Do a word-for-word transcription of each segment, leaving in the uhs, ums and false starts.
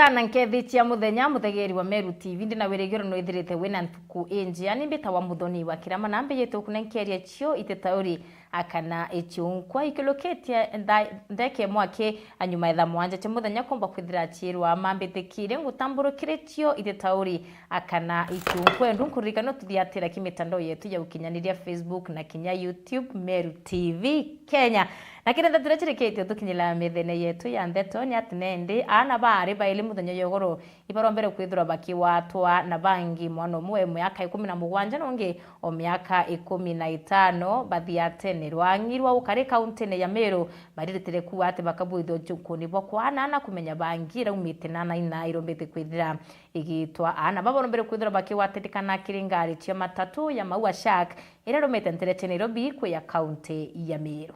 Na nkethi cia muthenya, muthegeri wa Meru T V, ndi na wirigiro no ithirite wina ntuku injia. Ni mbitawa Muthoni wa Kirama, na mbijite kunenkeria cio ititauri akana ichiunkwa ikilukitie ntha-, ntheke mwaki anyuma etha mwanja cia muthenya kumba kwithira ciirwa mambitikire ngutamburukire cio ititauri akana ichiunkwa. Endu nkuririkana tuthiatira ki mitandao yetu ya ukinyaniria, Facebook na kinya YouTube, Meru T V Kenya. Na kiri ndeto iria chirikitie tukinyira mithene yetu ya ndeto ni ati nendi aana baari baili muthenya jwa igoro ibarombere kwithirwa bakigwatwa na bangi, mwana umwe wa miaka ikumi na mugwanja na ungi o miaka ikumi na itano, bathiatene. Rwang'i rwa ukari kauntine ya Meru bariritire kuuga ati bakabwithwa njukuuni bwa kwaana na kumenya bangi iraumite na aana ina irombete kwithira igitwa. Aana baba barombere kwithirwa bakigwatirikana kiri ngari cia matatu ya Maua Shark iria irumite ntere cia Nairobi kuya kaunti ya Meru.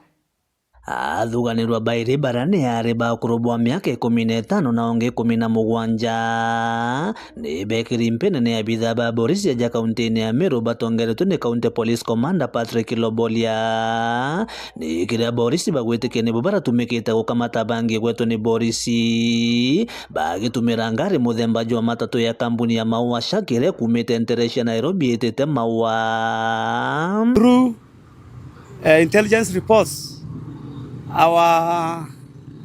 Athuganirwa bairi bara ni aari ba ukuru bwa miaka ikumi na itano na ungi ikumi na mugwanja, ni bekiri mpene ni abitha ba borisi aja kauntine ya Meru batongeretwe ni County Police Commander Patrick Lobolia. Ni kiria borisi bagwitikia nibo baratumikite gukamata bangi gwetwe ni borisi bagitumira ngari muthemba jwa matatu ya kambuni ya Maua Shark iria ikumite ntere cia Nairobi itite Maua. Through uh, intelligence reports, our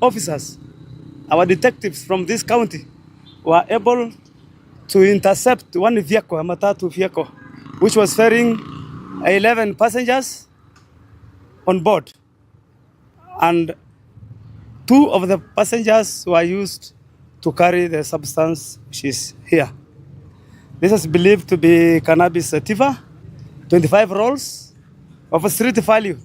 officers, our detectives from this county were able to intercept one vehicle, a matatu vehicle, which was ferrying eleven passengers on board. And two of the passengers were used to carry the substance which is here. This is believed to be cannabis sativa, twenty-five rolls of street value,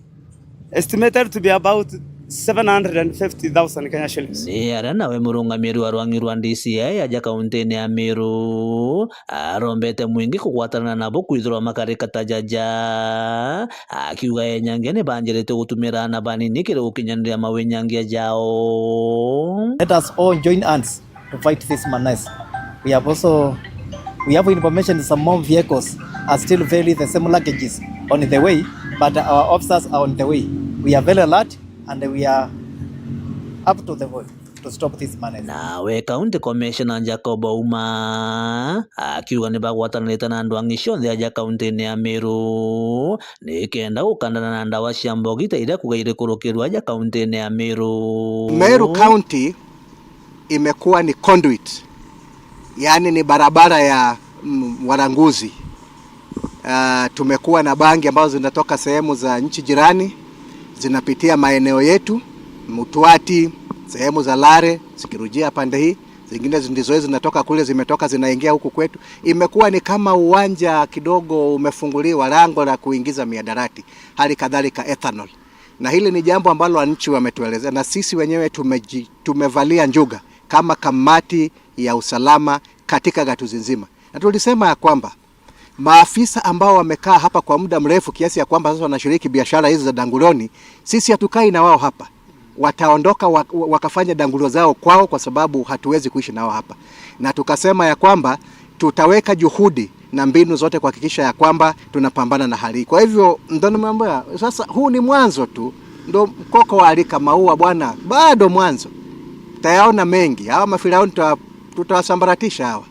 estimated to be about seven hundred and fifty thousand Kenya shillings. Ni aria nawe murungamiri wa rwang'i rwa D C I aja kauntine ya Meru arombete mwingi kugwatanana nabo kwithirwa makarika ta jaja, akiuga enyangia ni banjirite gutumira aana banini kiri gukinyaniria mawinyangia jao. Let us all join hands to fight this madness. We have also, we have information some more vehicles are still ferry the same luggages on the way, but our officers are on the way. We are very alert and we are up to the work to stop this madness. Nawe County Commissioner Jacob Ouma akiuga ni bagwatanirite na ndwang'i cionthe aja kauntine ya Meru nikenda gukandana na ndawa cia mbogi ta iria kuga iri kurukirwa aja kauntine ya Meru. Meru County imekuwa ni conduit, yaani ni barabara ya, mm, walanguzi. Ah, tumekuwa na bangi ambazo zinatoka sehemu za nchi jirani, zinapitia maeneo yetu, Mutwati, sehemu za Lare, zikirujia pande hii, zingine ndizo hizo zinatoka kule, zimetoka zinaingia huku kwetu. Imekuwa ni kama uwanja kidogo umefunguliwa, lango la kuingiza miadarati, hali kadhalika ethanol. Na hili ni jambo ambalo wananchi wametuelezea, na sisi wenyewe tumeji-, tumevalia njuga kama kamati ya usalama katika gatuzi nzima. Na tulisema ya kwamba maafisa ambao wamekaa hapa kwa muda mrefu kiasi ya kwamba sasa wanashiriki biashara hizi za danguloni, sisi hatukai na wao hapa. Wataondoka wa-, wa-, wakafanya dangulo zao kwao, kwa sababu hatuwezi kuishi nao hapa. Na tukasema ya kwamba tutaweka juhudi na mbinu zote kuhakikisha ya kwamba tunapambana na hali hii. Kwa hivyo, ndo nimeambia, sasa huu ni mwanzo tu, ndo mkoko wa alika maua bwana, bado mwanzo. Tutayaona mengi. Hawa mafirauni tuta-, tutawasambaratisha hawa.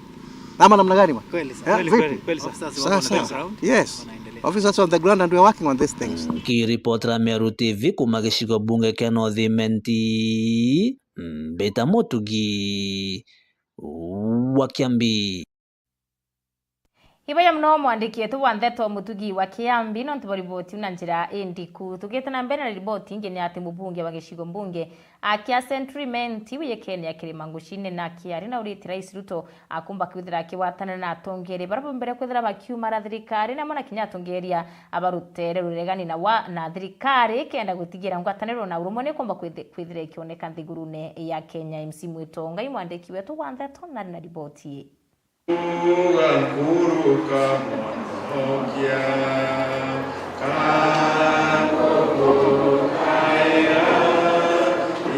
Ama namna gani bwana? Kweli sana. Eh, kweli, vipi? Kweli, kweli sana. Officers wako on the ground. Yes. Wanaendelea. Officers on the ground and we are working on these things. Nkiripotera Meru T V kuma gicigo bunge kia North Imenti, Mbita Mutugi wa Kiambi. Ibaja muno mwandiki wetu wa ndeto Mutugi wa Kiambi nontu bwa riboti iu na njira indiku. Tugite na mbere na riboti ingi ni ati mubunge wa gicigo mbunge a kia Central Imenti wijikene ya Kirima Ngucine na kiari na uriti Rais Ruto akumba kwithira akigwatanira na atongeri baria bombere kwithira bakiumara thirikari na amwe na kinya atongeria abarutere ruregani na wa, na thirikari kenda gutigira ngwataniro na urumwe ni kumba kwithi-, kwithira ikioneka nthigurune ya Kenya. M C Mwitongai mwandiki wetu wa ndeto nari na riboti ii. Uga nkuruka mwonokia, kanguku kaira,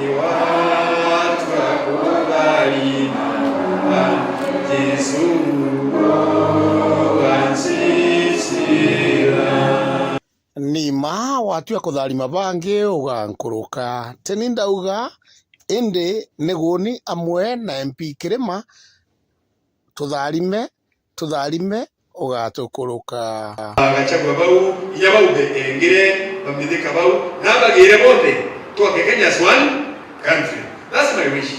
iwatwa kutharima, Jesu uga ncicira. Ni ma watua kutharima bangi uga nkuruka. Teni ndauga, Indi ni guuni amwe na M P Kirima, tutharime, tutharime, ugatukuruka. Gachagua bau, inya bau be-, engire, bamithika bau, na bagire bonthe, twake Kenya as one country. That's my wish.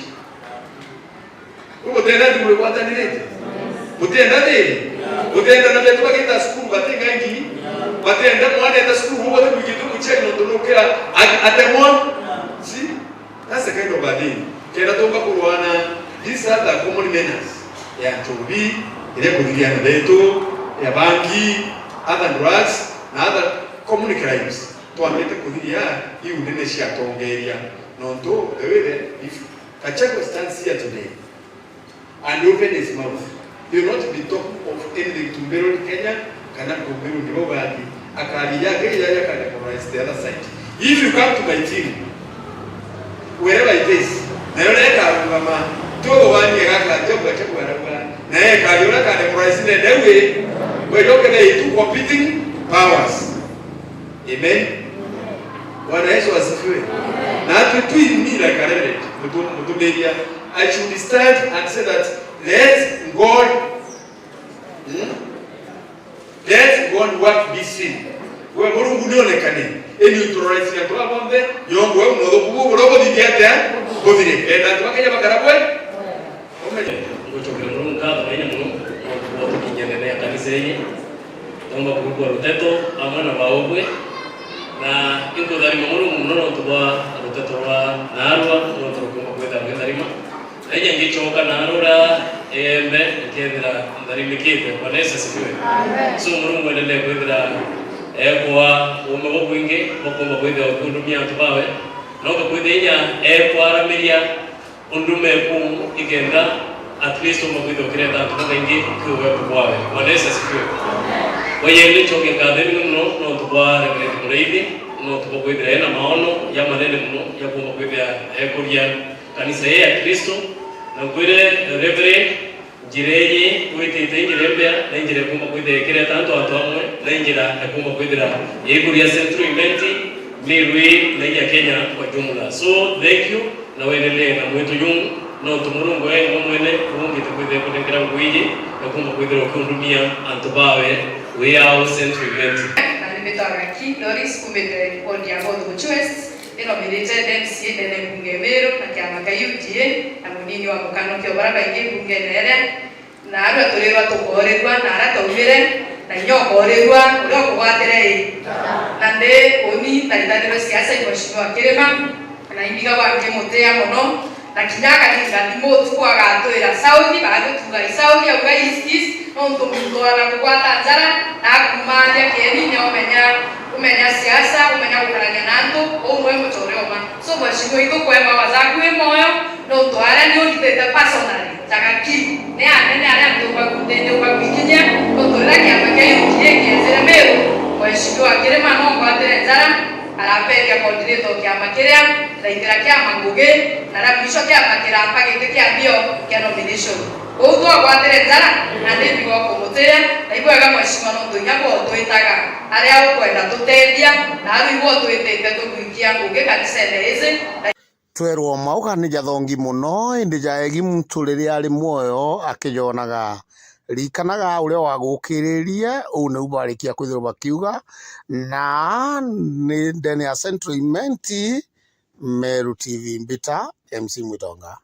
Butenda nthi bwigwatanirite? Butenda thiri? Butenda na betu bagita cukuru batinga ngii? Batenda mwana eta cukuru, bwothe bwigitwe mucheri nontu nukira a-, atemwa? See? That's the kind of a thing. Kenda tumba kurwana, these are the common menace ya nchobi, iria kuthithia na betu, ya bangi, other drugs, na other common crimes. Twambite kuthithia iu nene ciatongeria. Nontu, the way that if Gachagua stands here today and open his mouth, he will not be talking of anything to Mberu Kenya, kana ku Mberu ni bau bangi. Akari yake ya, ya can memorize the other side. If you come to my team, wherever it is, na yule eka rugama, todo wani gaka, Gachagua, Gachagua, na eka yule can memorize ne, ne we, we don't get two competing powers. Amen. Bwana Yesu asifiwe. Na tu, tu in me like a reverend, mutu-, mutumiria, I should stand and say that let God, hmm? Let God work this thing. We Murungu nionekane. Eni uturoraisia antu aba bonthe, yongo we muthuku bu, buria buthithia atia? Buthire. Enda antu bakenya bakara bwe? Ngucokera Murungu nkatho na inya mono, nontu bwa tukinyia nene ya kanisa iji. Ndomba kurukwa ruteto amwe na baubwe, na inkutharima Murungu mono nontu bwa ruteto rwa naarua, nontu rukumba kwithira rwitharima. Na inya ngicoka naarura eembe, nkethira ntharimikite. Bwana Yesu asifiwe. Amen. So, Murungu endelee kwithira ekwa uume bubwingi, bukumba kwithira ukiundumia antu bawe. Nontu kwithira inya ekwaramiria undume kuu ikenda at least umba kwithirwa ukireta antu babaingi ki uwepo bwawe. Bwana Yesu asifiwe. Kwa hiyo ni ncokie ngatho inene mono nontu bwa Reverend Muraithi, nontu bwa kwithira ena maono ya manene mono ya kuumba kwithira ekuria kanisa ii ya Kristo. Na nkwire, Reverend, njira iji witite i njira imbea, na i njira ikuumba kwithira ikireta antu, antu amwe, na i njira ikuumba kwithira ikuria Central Imenti, Meru ii, na iya Kenya kwa jumla. So, thank you. Na wendelee na mwitu juu, nontu Murungu ee niwe mwene uungite kwithira kunengera ngugi iji, na kuumba kwithira ukiundumia antu bawe wi au Central Imenti. Na ni mbitagwa Ki Doris, kuumite ward ya Both Buchu West, inominite M C A ndene mbunge ya Meru na kiama kia U D A, na munini wa mukanukio baria baingi mbungene iria. Naarua turirwa tukoorirua, na aria twaumire, na inya ukoorirua, uria ukugwatire ii. Na ndi uni ndaritanirwe siasa i Mheshimiwa Kirima, na imbiga gwa nkimutia mono, na kinya akaringa thimu utuku agatwira South, baathutuga i South, auga East, East, nontu muntu ona kugwata njara, na akumaria kienine umenya, umenya siasa, umenya gukarania na antu, uu nwe muchore uma. So, Mheshimiwa, itukwemba wazaku wi moyo, nontu aria ni uritite personally, jaga ki, ni anene aria ntumba, ntumba gwikinyia, nontu riria kiama kia U D A kiejire Meru, Mheshimiwa Kirima no ngwatire njara, araperia coordinator o kiama kiria, raithira kiama ngugi, na ria mwisho kiama kiramba giti kia mbio kia nomination. Uu twagwatire njara, na ndi mbigo kumutira, na ibwega Mheshimiwa, nontu inya bo twitaga aria ukwenda tutethia, na aru ibo twitite tugwikia ngugi kanisene iji. Twerwa mauga ni jathongi mono, indi jaegi muntu riria ari mwoyo akijonaga. Ririkanaga uria wagukiririe, uu niu barikia kwithirwa bakiuga, na ni ndene ya Central Imenti, Meru T V Mbita, M C Mwitonga.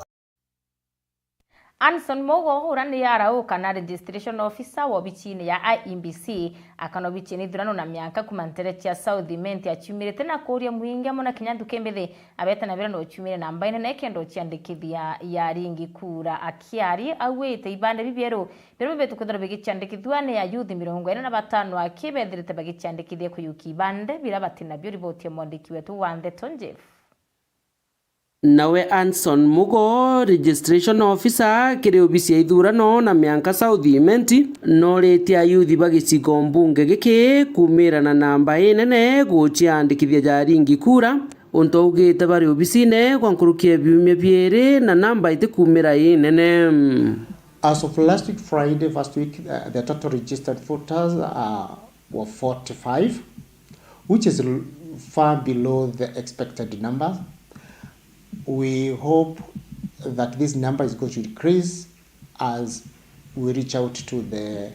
Anson Mugo, uria ni arauka na registration officer wa obichini ya I E B C, akana obichini ithurano na mianka kuma ntere cia South Imenti, aciumirite na kuuria mwingi amwe na kinya nthuki mbithi abeta na bira no ciumire namba inene kenda uciandikithia ya ringi kura. Akiari auite ibande bibieru biria bibetu kwithirwa bigiciandikithua ni ya youth mirongo ina na batano aki bethirite bagiciandikithia kuyukia ibande bira batina bio. Riboti ya mwandiki wetu wa ndeto Jeff. Nawe Anson Mugo, registration officer kiri obisi ya ithurano na mianka South Imenti, noritie ayuthi ba gicigo mbunge giki kumirana na namba inene guciandikithia ja ringi kura, untu augite bari obisine gwa nkuruki ya biumia biiri na namba itikumira inene. As of last week Friday, first week, uh, the total registered voters, uh, were forty-five, which is l-, far below the expected number. We hope that this number is going to increase as we reach out to the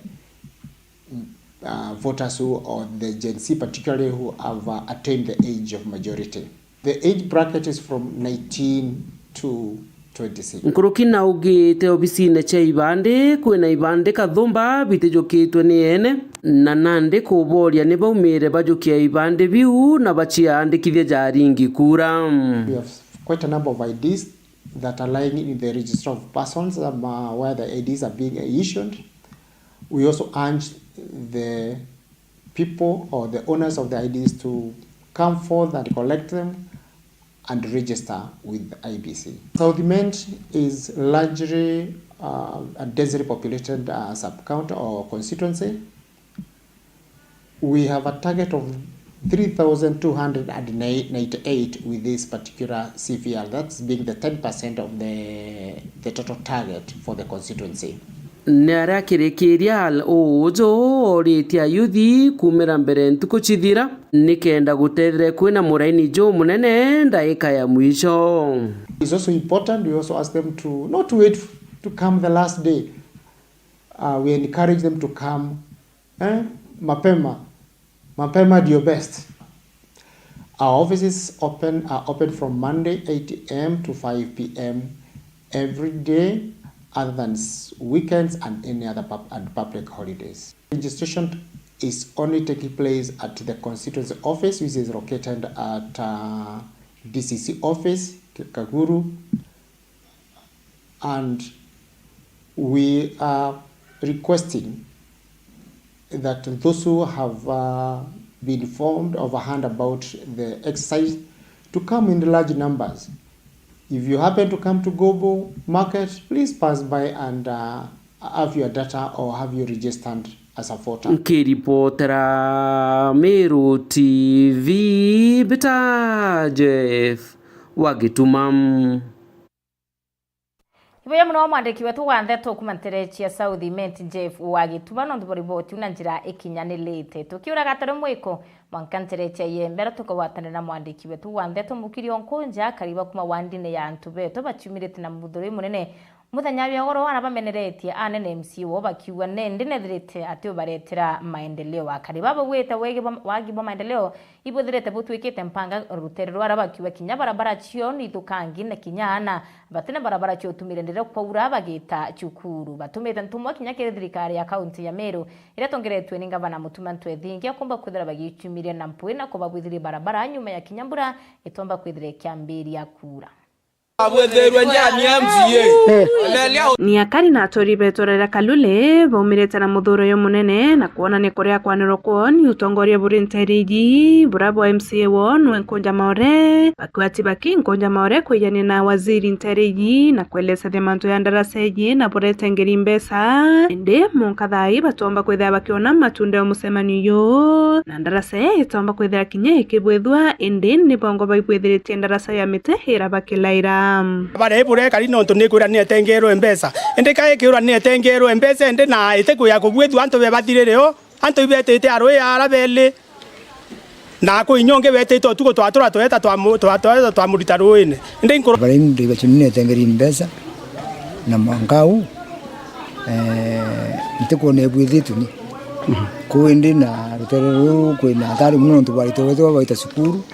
uh, voters who, or the Gen Z particularly, who have uh, attained the age of majority. The age bracket is from nineteen to twenty-six. Nkuruki na ugite obisine cia ibandi, kwina ibandi kathumba bitijukitwe ni ene, na nandi kuboria ni baumire bajukia ibandi biu na baciandikithia jaringi kura. We have quite a number of I Ds that are lying in the register of persons, um, uh, where the I Ds are being issued. We also urge the people or the owners of the I Ds to come forth and collect them and register with I E B C. South Imenti is largely uh, a densely populated uh, sub-county or constituency. We have a target of three thousand two hundred and ninety-eight with this particular C V R, that's being the ten percent of the, the total target for the constituency. Ni aria akirikiria Al Uju oritie ayuthi kumira mbere ntuku cithira, nikenda gutethire kwina muraini jumunene ndaika ya mwisho. It's also important we also ask them to not wait to come the last day. Uh, we encourage them to come eh, mapema. Mapema ndio best. Our offices open, are open from Monday eight A M to five P M every day, other than s- weekends and any other pub- and public holidays. Registration is only taking place at the constituency office, which is located at uh, D C C office, Kaguru, and we are requesting that those who have uh, been informed of a hand about the exercise to come in large numbers. If you happen to come to Gobo Market, please pass by and uh, have your data or have you registered as a voter. Nkiripotera Meru T V, Bita Jeff wa Gituma. Ibuya muno mwandiki wetu wa ndeto kuma ntere cia South Imenti, Jeff wa Gituma, nontu bwa riboti iu na njira ikinyanirite. Tukiuraga tari mwiko mwanka ntere cia Iembera, tukagwatanira na mwandiki wetu wa ndeto Mukiri Onkunja, kariba kuma wandine ya antu betu baciumirite na muthuri munene. Muthenya jwa ugoro, ara bameneretie anene M C A woo bakiuga nendi nethirite ati ubaretera maendeleo. Akari baba bwite wegi bwa, wagi bwa maendeleo ibuthirite butwikite mpanga rutere rwa ara bakiuga kinya barabara cio ni ithukangi na kinya ana batina barabara cio utumire ndire kwaura bagita cukuru. Batumite ntumwa kinya kiri thirikari ya kaunti ya Meru iria tongeretue ni ngavana Mutuma Ntwethingi akomba kwithira bagicumiria na mpwi na kubabwithiria barabara nyuma ya kinya mbura itomba kwithira ikiambiria kuura. Ni akari na aturi betu rira Kalule baumirite na muthuro uyu munene na kwonania kuria kwanirwa kwoo ni utongoria buri ntere iji, bura bwa M C A woo nwe Nkunja Maore, bakiuga ti baki Nkunja Maore kwijania na waziri ntere iji na kuelesethia mantu ya ndarasa iji na burete ngeri mbeca. Indi munka thaa ii batomba kwithira bakiona matunda ya mucemanio uyu, na ndarasa ii itomba kwithira kinya ikibwithua, indi ni bongo baibwithiritie ndarasa ya miti ira bakilaira. Baria iburekari nontu nikwira ni etengerwe mbeca. Indi ka ikiura ni etengerwe mbeca, indi na itikwija kubwithua antu bebathirire o, antu ibetite arui ara beli. Na kwi inya ungi betite utuku twatura tweta twamu-, twa-, tweta twamurita ruine. Indi nkuru- Baria indi bacio ni etengeri mbeca, na mwanka uu, eh, ntikwona ibwithitwe ni. Kuu indi na rutere ruru kwina atari muno nontu barite wetwa baita cukuru.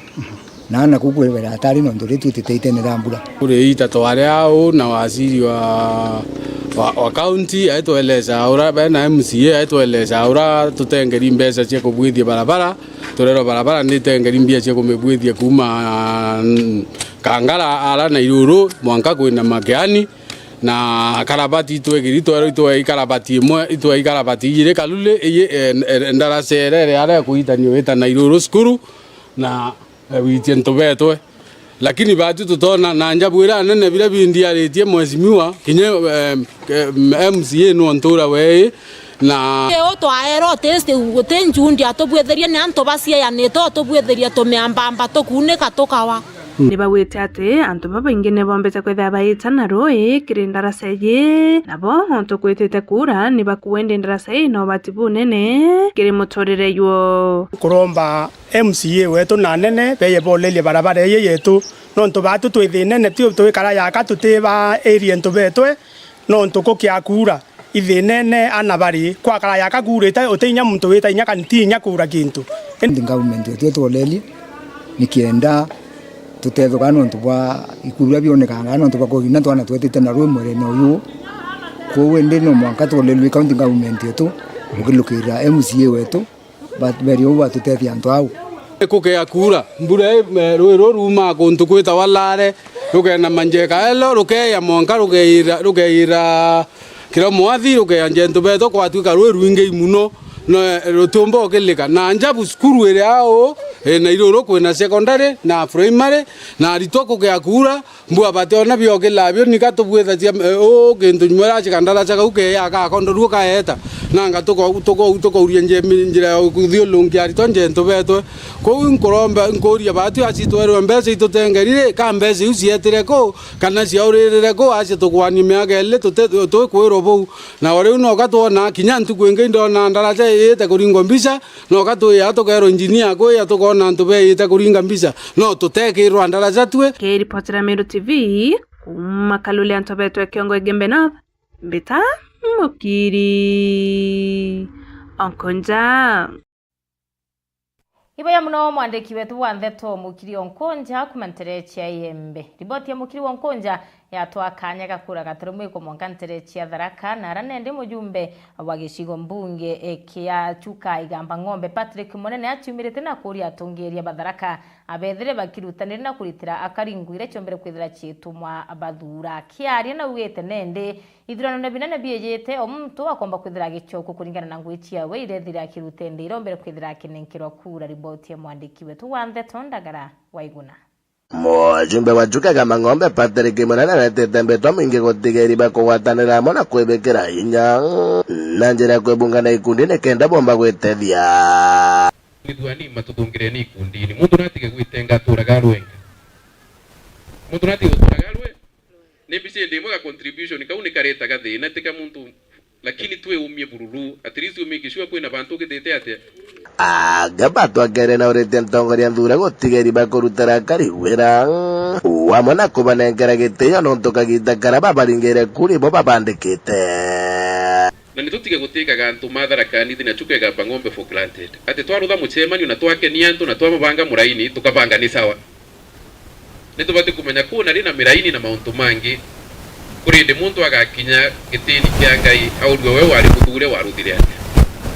Na ana kuu kwibera atari nontu ri twitite itene ria mbura. Kuri ita twari au na waziri wa, wa, wa county aitweleza ura, bena M C A aitweleza ura tutengeri mbeca cia kubwithia barabara, turerwa barabara ni itengeri mbia cia kumibwithia kuma, mm, Kangara ara na Iruru mwanka kwina Makeani, na karabati itwegiri twerwa itwe ikarabati imwe, itwe ikarabati ijiri Kalule, iyi, eh, eh, ndarasa irere ara ikuitanio ita na Iruru cukuru, na eh, witie ntu betwe. Lakini batu tutona na njabwira anene biria bindiaritie mheshimiwa, kinya, eh, eh, M C A no ntura wei, na Uu twaerwa uti, uti njundi atubwitherie ni antu baciayanite utubwitherie tumiambamba tukuunika tukawa. Ni baugite ati antu babaingi ni bombite kwithira baita na rui kiri ndaraca iji, nabo ontu kwitite kuura ni bakuendi ndaraca ii na ubati bunene kiri muturire jwao. Kuromba M C A wetu na anene beye bolerie barabara iji yetu, nontu baatu twi thinene, twi twikara yaka tuti ba area ntu betwe, nontu kukia kuura ithinene ana bari kwakara yaka kuurite, uti inya muntu wita inya kana ti inya kuura kintu. Indi government yetu itwolerie nikienda tutethukana nontu bwa ikuu biria bionekanga nontu bwa kugina twana twetite na rui mwirene uyu. Kwou indi no mwanka twolerue county government yetu gukilukira M C A wetu. Ba-, beri uu batutethia antu au. Kukea kuura, mbura ii, eh, rui ruu ruumaa kuntu kwitawa Lare, rukena manjeka elo, rukeeya mwanka rukeira, rukeira kira mwathi, rukeeya njentu beto kwatwika rui rwingi muno, no, eh, rutiumba ukilika. Na njabu cukuru iria au, eh, na iruru kwina secondary na primary, na aritwa kukea kuura, mbua bationa biokila bio, nika tubwithagia, eh, uu kintu nyuma iraci kandaraca kau keya gakondorua kaeta. Nanga tuko-, tuko-, tukauria njemi-, njira ya kuthiurunkia aritwa njentu betwe. Kwou nkuromba, nkuuria baatu aci twerwe mbeca itutengerire, ka mbeca iu cietire ku, kana ciauririre ku, aci tukwanie miaka iri tute-, twikwirwa buu. Na o riu noka twona, kinya ntuku ingi ndona ndaraca iite kuringwa mbica, noka twiya tukeerwa injinia akwiya tukoona antu beeyite kuringa mbica. No tuteekirwa ndaraca twi. Kiripotera Meru T V, kuuma Kalule antu betwe Kiongo Igembe North, mbita Mukiri Onkonja. Iboya muno mwandiki wetu wa ndeto Mukiri Onkonja kuuma nterechi ya Iembe. Riboti ya Mukiri wa Onkonja yatwa kanya ga kura gaturumwe kumonka nterechi ya Tharaka, na ara nendi mujumbe wa gicigo mbunge kia Chuka Igamba Ng'ombe Patrick Munene aciumirite na kuria atongeria ba Tharaka abethire bakirutanire na kuritira akari ngui iria ciombere kwithira ciitumwa bathuura. Akiaria naugite nendi ithuranone binene biejite, o muntu akomba kwithira agicoku kuringana na ngui ciawe iria ethire akirutende irombere kwithira akinenkerwa kura. Riboti ya mwandiki wetu wa ndeto Ndagara Waiguna. Mujumbe wa Chuka Igamba Ng'ombe Patrick Munene aretete mbitwa mwingi gutigeri bakugwatanira amwe na kwibikira inya na njira ya kwibungana ikundi nikenda bomba gwitethia. Ithuani matuthungireni ikundini. Muntu natige gwitenga aturaga arwenga. Muntu natige guturaga arwe. Ni mbica indi imwe ga contribution, kau ni karetaga thina, ti ka muntu, lakini twiumie bururu, at least umake sure kwina bantu ugithite atia. Anga batwakere na uritie ntongoria nthuura gutigeri bakurutira akari wira, wamwe na kubanenkera gitio nontu kagita karia babaringire kuri bo babandikite. Na ni tutige gutikaga antu ma Tharaka Nithi na Chuka Igamba Ng'ombe for granted. Ati twarutha mucemanio na twakenia antu na twamabanga muraini, tukabanga ni sawa. Ni tubati kumenya kuna ri na miraini na mauntu mangi. Kuri indi muntu agakinya gitini kia Ngai, aurue we wari muthure waruthire atia?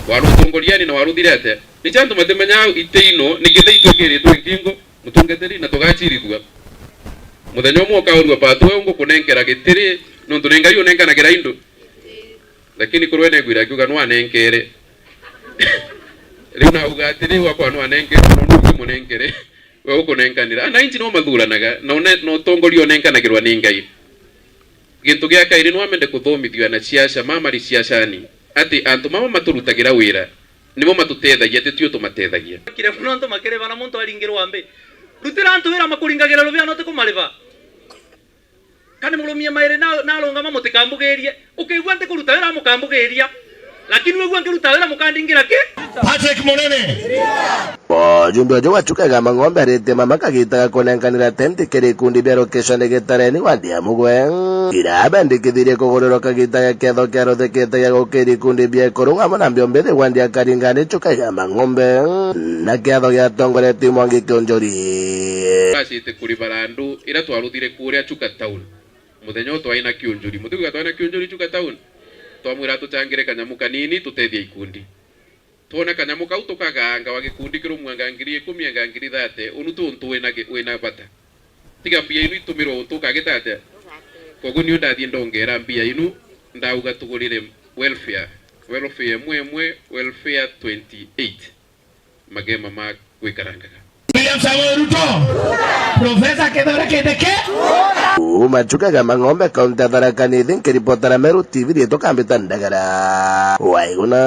Wari utongoriani na waruthire atia? Ni cia antu matimenyaa ite ino, nikenda itwikiritwe nkingo, mutungatiri, na tugacirithua. Muthenya umwe ukaurua, "Patu, we ungukunenkera gitiri, nontu ni Ngai unenkanagira into." Lakini kurwe negwira akiuga, "Nwanenkere." Riu nauga atiri, "Wakwa nwanenkere, nontu ngimunenkere." We ukunenkanira. Ananchi no mathuranaga, na une-, na utongoria unenkanagirwa ni Ngai. Gintu gia kairi, nwamende kuthomithua na ciaca, mama ri ciacani, ati antu mama maturutagira wira, nibo matutethagia, ti tio tumatethagia. Kire muno antu makiriba na muntu aringirwa mbi. Rutira antu wira makuringagira rubia, no ti kumariba. Kani murumie mairi na, na arungama mutikambugirie. Ukigua nti kuruta wira mukambugiria. Lakini wigua nkiruta wira mukandingira ki? Patrick Munene. Mujumbe uju wa Chuka Igamba Ng'ombe aritie mama kagita ga kunenkanira tenti kiri ikundi bia location Gitareni wandi ya Mugwe. Ira abendikithirie kugururwa kagita ga ketho kia ruthikite gia gukiri ikundi bia ikuru amwe na mbio mbithi wandi ya Karingani Chuka Igamba Ng'ombe. Na kiatho giatongoretio Mwangi Kiunjuri. Twacite kuriba randu ira twaruthire kuria Chuka town. Muthenya uyu twai na Kiunjuri. Mutiguga twai na Kiunjuri Chuka town? Twamwira atuchangire kanyamu kanini tutethie ikundi. Twona kanyamu kau tukagaanga wa gikundi kirumwanga ngiri ikumi anga ngiri thate, unu tu untu wina gi-, wina bata. Tiga mbia inu itumirwe untu ukagita atia? Koguo niu ndathie ndongera mbia inu, ndauga tugurire welfare. Welfare imwe imwe, welfare twenty eight. Magema ma gwikarangaga. William Samoei Ruto. Professor Kithure Kindiki. Kuuma Chuka Igamba Ng'ombe, kaunti ya Tharaka Nithi, nkiripotera Meru T V, riitwa Kambita Ndagara. Waiguna.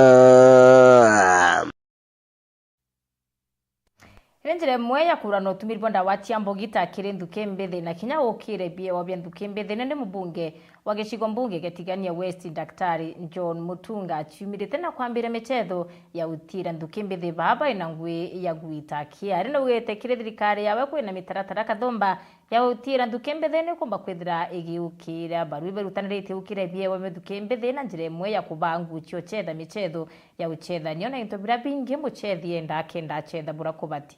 Njira imwe ya kuura na utumiri bwa ndawa cia mbogita kiri nthuki mbithi na kinya ukire biewa bia nthuki mbithi ni mubunge wa gicigo mbunge gia Tigania West, Daktari John Mutunga, aciumirite na kwambira michetho ya utiira nthuki mbithi baba ina ngui ya gwita kia. Ari naugite kiri thirikari yawe kwina mitaratara kathumba ya utiira nthuki mbithi ni kumba kwithira igiukira. Baru iberutaniritie gukira biewa bia nthuki mbithi na njira imwe ya kubaa ngui cia uchetha michetho ya uchethania na into biria bingi muchethi enda akenda achetha bura kubati.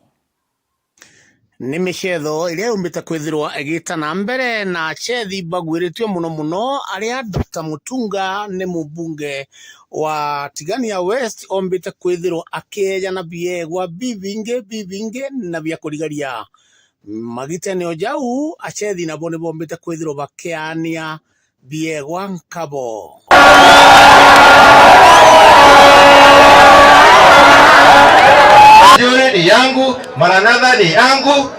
Ni michetho iria yumbite kwithirwa igita na mbere na achethi bagwiritue muno muno, aria Doctor Mutunga ni mubunge wa Tigania West ombite kwithirwa akieja na biegwa bibingi bibingi na bia kurigaria. Magitene o jau, achethi nabo ni bombite kwithirwa bakiania biegwa nkabo. Juri ni yangu, Maranatha ni yangu,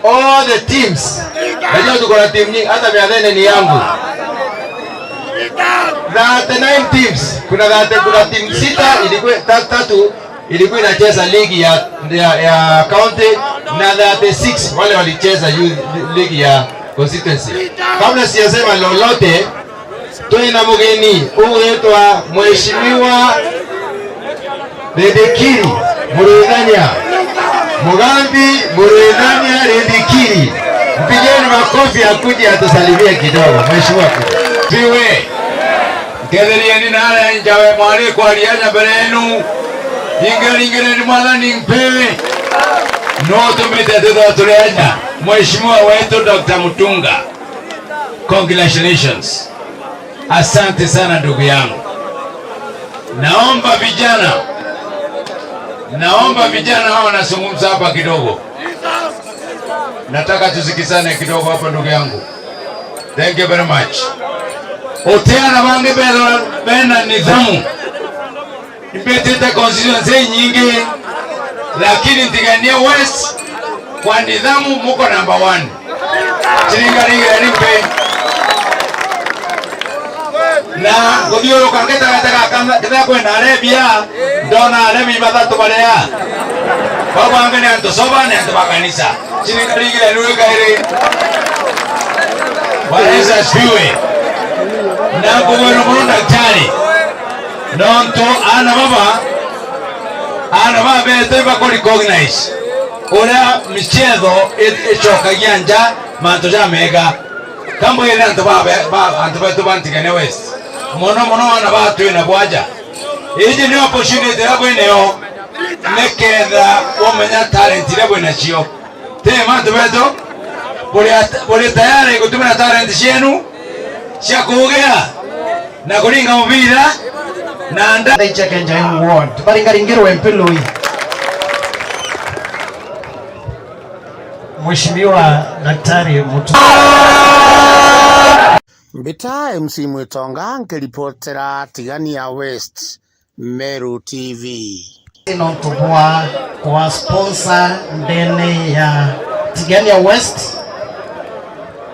all the teams. Najua tuko na timu nyingi, hata Miathene ni yangu. Thirty-nine teams, kuna thirty, kuna timu sita, ilikuwa ta-, tatu ilikuwa inacheza ligi ya, ya, ya county na thirty-six wale walicheza youth ligi ya constituency. Kabla sijasema lolote, twina mugeni ugwitwa Mheshimiwa Rindikiri Muruithania, Mugambi Muruithania Rindikiri. Mpigeni makofi akuje atusalimie kidogo, Mheshimiwa. Piwe. Nkeetherieni naria njawe mwari kwaria aja mbere yenu. Ingeringireni Mwathani mpewe. No tumite twithirwa turi aja. Mheshimiwa wetu Doctor Mutunga. Congratulations. Asante sana ndugu yangu. Naomba vijana, naomba vijana hao wanazungumza hapa kidogo. Nataka tusikizane kidogo hapa ndugu yangu. Thank you very much. Uti ana bangi bethwa bena nidhamu. Imbitite constituency nyingi, lakini Tigania West kwa nidhamu muko number one. Chiringaringireni mpe. Na nguthiuruka ngitagataga kethira kwina arebia, ndona aremi bathatu baria. Bau bangi ni antu soba, ni antu ba kanisa. Chiringaringireni wi kairi. Bwana Yesu asifiwe. Na nkugwira muno daktari, nontu ana baba, ana baba betu ibaku recognize uria michetho i-, icokagia nja mantu jamega. Kambwire antu ba, ba, antu betu ba Ntigania West, mono mono ana ba twina bwaja. Iji ni opportunity iria bwinayo, niketha umenya talent iria bwinacio. Ti mantu betu, buri at-, buri tayari gutumira talent cienu cia kuugia na kuringa mubira na nda. Ndaicheke Njae Ward, baringaringirwe mpilui. Mheshimiwa Daktari Mutu. Mbita M C Mwitonga nkiripotera Tigania West, Meru T V. Nontu bwa kwa sponsor ndene ya Tigania West,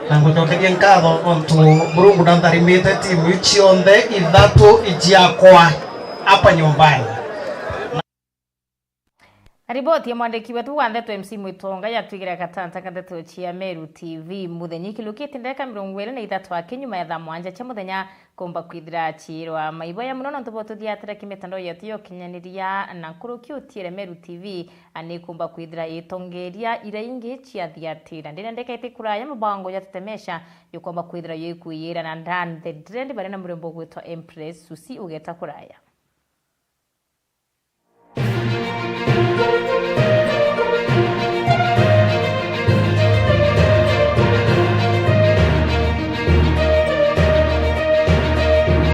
na ngucokeria nkatho nontu Murungu nantharimite timu iu cionthe ithatu ijiakwa hapa nyumbani. Na riboti ya mwandiki wetu wa ndeto M C Mwitonga yatwigire gatanta ka ndeto cia Meru T V. Muthenya ikilukite ndeka mirongo iri na ithatu aki nyuma ya thaa mwanja cia muthenya kumba kwithira ciirwa maiboya muno nontu bwa tuthiatira ki mitandao yetu ya ukinyaniria na nkuruki utiire Meru T V, ani kumba kwithira itongeria ira ingi cia thiatira. Ndina ndeka iti kuraya mubango ya tutemesha yukomba kwithira yukwiyira na Dan the Dread bari na murembo gwitwa Empress Susi ugeta kuraya.